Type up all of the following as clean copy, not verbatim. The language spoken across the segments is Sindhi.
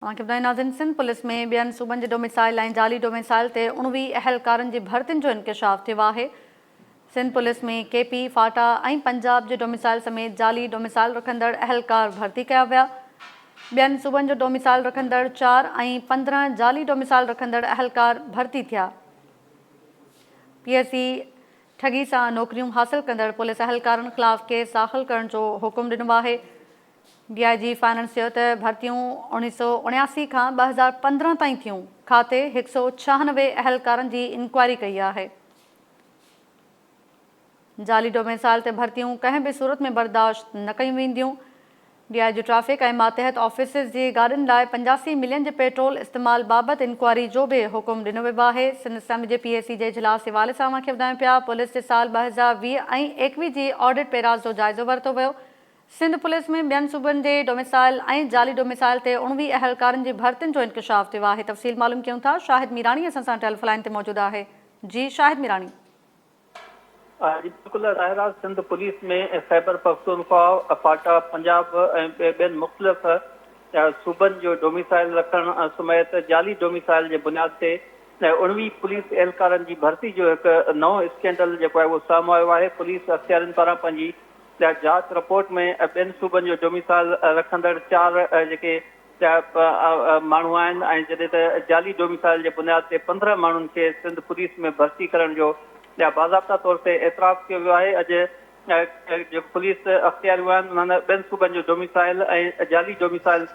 اوهان کي ٻڌائينداسين سنڌ پوليس ۾ ٻين صوبن جي ڊوميسائل ۽ جعلي ڊوميسائل تي 19 اهلڪارن جي ڀرتين جو انڪشاف ٿيو آهي. سنڌ پوليس ۾ ڪي پي، فاٽا ۽ پنجاب جي ڊوميسائل سميت جعلي ڊوميسائل رکندڙ اهلڪار ڀرتي ڪيا ويا. ٻين صوبن جو ڊوميسائل رکندڙ چار ۽ 15 جعلي ڊوميسائل رکندڙ اهلڪار ڀرتي ٿيا. پي ايس سي ٺڳي سان نوڪريون حاصل ڪندڙ پوليس اهلڪارن خلاف ڪيس داخل ڪرڻ جو حڪم ڏنو آهي. ڊي I جي فائنانس چيو ته ڀرتيون 1979 کان 2015 تائين ٿيون، کاتي 196 اهلڪارن جي انڪوائري ڪئي آهي. جعلي ڊوميسائل تي ڀرتيون ڪنهن به صورت ۾ برداشت نه ڪيون وينديون. ڊي I جي ٽريفڪ ۽ ماتحت آفيسز جي گاڏين لاء 85 ملين جي پيٽرول استعمال بابت انڪوائري جو به حڪم ڏنو ويو آهي. سنڌ اسيمبلي جي پي اي سي جي اجلاس جي حوالي سان اوهان کي ٻڌايون پيا پوليس جي سال 2020 ۽ 21 جي آڊٽ پيراز جو جائزو ورتو ويو. سنڌ پوليس ۾ ٻين صوبن جي ڊوميسائل ۽ جعلي ڊوميسائل تي 19 اهلڪارن جي ڀرتين جو انڪشاف ٿيو آهي تفصيل معلوم ڪيون ٿا شاهد ميراڻي اسان سان ٽيلف لائين تي موجود آهي جي شاهد ميراڻي. جي بلڪل ظاهر آهي سنڌ پوليس ۾ خيبر پختونخوا، فاٽا، پنجاب ۽ ٻين مختلف صوبن جو ڊوميسائل رکڻ سميت جعلي ڊوميسائل جي بنياد تي 19 پوليس اهلڪارن جي ڀرتي جو هڪ نئون اسڪينڊل جيڪو آهي اهو سامهون آيو آهي پوليس اختيارين پاران پنهنجي جا جاچ رپورٽ ۾ ٻين صوبن جو ڊوميسائل رکندڙ چار جيڪي ماڻهو آهن ۽ جڏهن ته جعلي ڊوميسائل جي بنياد تي 15 ماڻهن کي سنڌ پوليس ۾ ڀرتي ڪرڻ جو باضابطا طور تي اعتراف ڪيو ويو آهي اڄ جيڪو پوليس اختياريون آهن انهن ٻين صوبن جو ڊوميسائل ۽ جعلي ڊوميسائل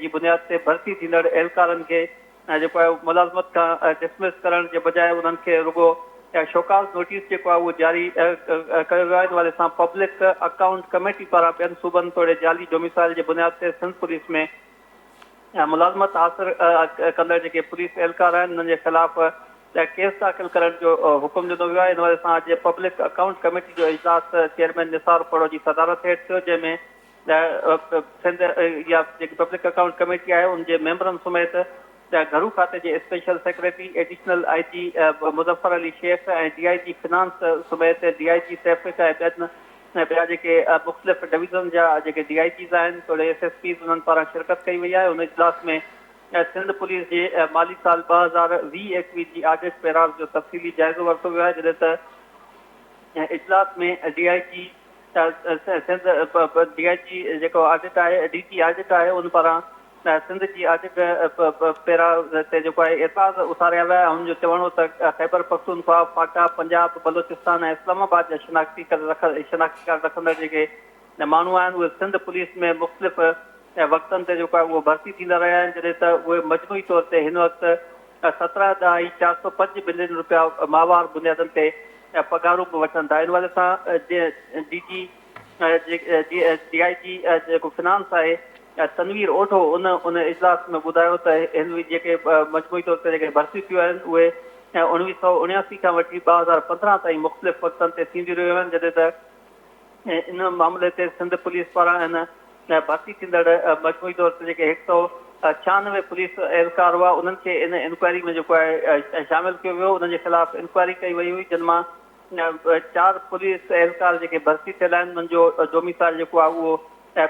جي بنياد تي ڀرتي ٿيندڙ اهلڪارن کي ۽ جيڪو آهي ملازمت کان ڊسمس ڪرڻ جي بجاء انهن کي رڳو شوڪاز نوٽيس جيڪو آهي اهو جاري ڪيو ويو آهي ان حوالي سان پبلڪ اڪائونٽ ڪميٽي پاران ٻين صوبن توڙي جعلي ڊوميسائل جي بنياد تي سنڌ پوليس ۾ ملازمت حاصل ڪندڙ جيڪي پوليس اهلڪار آهن انهن جي خلاف ڪيس داخل ڪرڻ جو حڪم ڏنو ويو آهي ان حوالي سان اڄ پبلڪ اڪائونٽ ڪميٽي جو اجلاس چيئرمين نثار کهڙو جي صدارت هيٺ ٿيو جنهن ۾ سنڌ يا جيڪي پبلڪ اڪائونٽ ڪميٽي آهي ان جي ميمبرن سميت گهرو کاتي جي special secretary, additional I G Muzaffar Ali Shaikh ۽ D I G finance سميت ڊي I جي ٽريفڪ ۽ ٻين ٻيا جيڪي مختلف ڊويزن جا جيڪي ڊي I Gs آهن توڙي ايس ايس پيز انهن پاران شرڪت ڪئي وئي آهي ان اجلاس ۾ سنڌ پوليس جي مالي سال 2020 21 جي آڊٽ پيراز جو تفصيلي جائزو ورتو ويو آهي جڏهن ته اجلاس ۾ D I G Sindh D I G جيڪو آڊٽ آهي ڊي جي آڊٽ آهي ان پاران سنڌ جي آڊٽ پيرا تي جيڪو آهي اعتراض اٿاريا ويا هن جو چوڻ هو ته خيبر پختونخوا، فاٽا، پنجاب، بلوچستان ۽ اسلام آباد جا شناختي شناختي ڪارڊ رکندڙ جيڪي ماڻهو آهن اهي سنڌ پوليس ۾ مختلف وقتن تي جيڪو آهي اهو ڀرتي ٿيندا رهيا آهن جڏهن ته اهي مجموعي طور تي هن وقت 17 ڏهائي 405 ملين رپيا ماهوار بنيادن تي پگهارون به وٺن ٿا ان حوالي سان ڊي جي ڊي I جي جيڪو فنانس آهي تنوير اوڍو ان ان اجلاس ۾ ٻڌايو ته هن جيڪي مجموعي طور تي جيڪي ڀرتيون ٿيون آهن اهي 1979 کان وٺي 2015 تائين مختلف وقتن تي ٿينديون رهيون آهن جڏهن ته ان معاملي تي سنڌ پوليس پاران ان ڀرتي ٿيندڙ مجموعي طور تي جيڪي 196 پوليس اهلڪار هئا انهن کي ان انڪوائري ۾ جيڪو آهي شامل ڪيو ويو انهن جي خلاف انڪوائري ڪئي وئي هئي جن مان چار پوليس اهلڪار جيڪي ڀرتي ٿيل آهن انهن جو ڊوميسائل جيڪو آهي اهو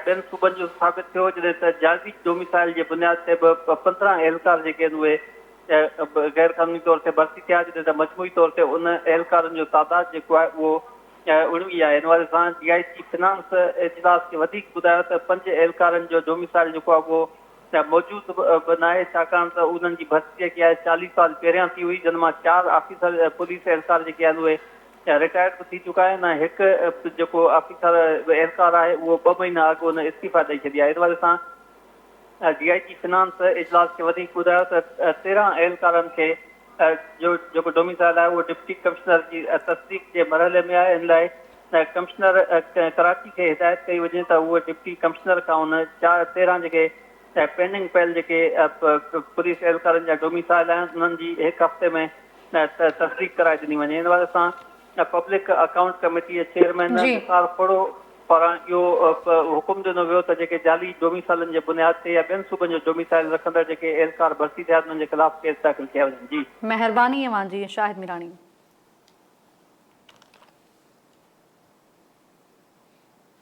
ٻين صوبن جو ثابت ٿيو جڏهن ته جعلي ڊوميسائل جي بنياد تي به 15 اهلڪار جيڪي آهن اهي غير قانوني طور تي ڀرتي ٿيا جڏهن ته مجموعي طور تي ان اهلڪارن جو تعداد جيڪو آهي اهو 19 آهي. ان حوالي سان ڊي I جي فنانس اجلاس کي وڌيڪ ٻڌايو ته پنج اهلڪارن جو ڊوميسائل جيڪو آهي اهو موجود به ناهي ڇاڪاڻ ته انهن جي ڀرتي جيڪي آهي 40 سال پهريان ٿي هئي جن مان چار آفيسر پوليس اهلڪار جيڪي آهن اهي رٽائرڊ به ٿي چڪا آهن ۽ هڪ جيڪو آفيسر اهلڪار آهي اهو ٻه مهينا اڳ ان استعيفا ڏئي ڇڏي آهي ان حوالي سان ڊي I جي فنانس اجلاس کي وڌيڪ ٻڌايو ته 13 اهلڪارن کي جو جيڪو ڊوميسائل آهي اهو ڊپٽي ڪمشنر جي تصديق جي مرحلي ۾ آهي ان لاء ڪمشنر ڪراچي کي هدايت ڪئي وڃي ته اهو ڊپٽي ڪمشنر کان ان 13 جيڪي پينڊنگ پيل جيڪي پوليس اهلڪارن جا ڊوميسائل آهن انهن جي هڪ هفتي ۾ تصديق ڪرائي ڏني وڃي ان حوالي سان پبلڪ اڪائونٽ ڪميٽي جي چيئرمين نثار کهڙو پاران اهو حڪم ڏنو ويو ته جيڪي جعلي ڊوميسائلن جي بنياد تي يا ٻين صوبن جو ڊوميسائل رکندڙ جيڪي اهلڪار ڀرتي ٿيا انهن جي خلاف ڪيس داخل ڪيا وڃن. جي. مهرباني اوهان جي شاهد ميراڻي.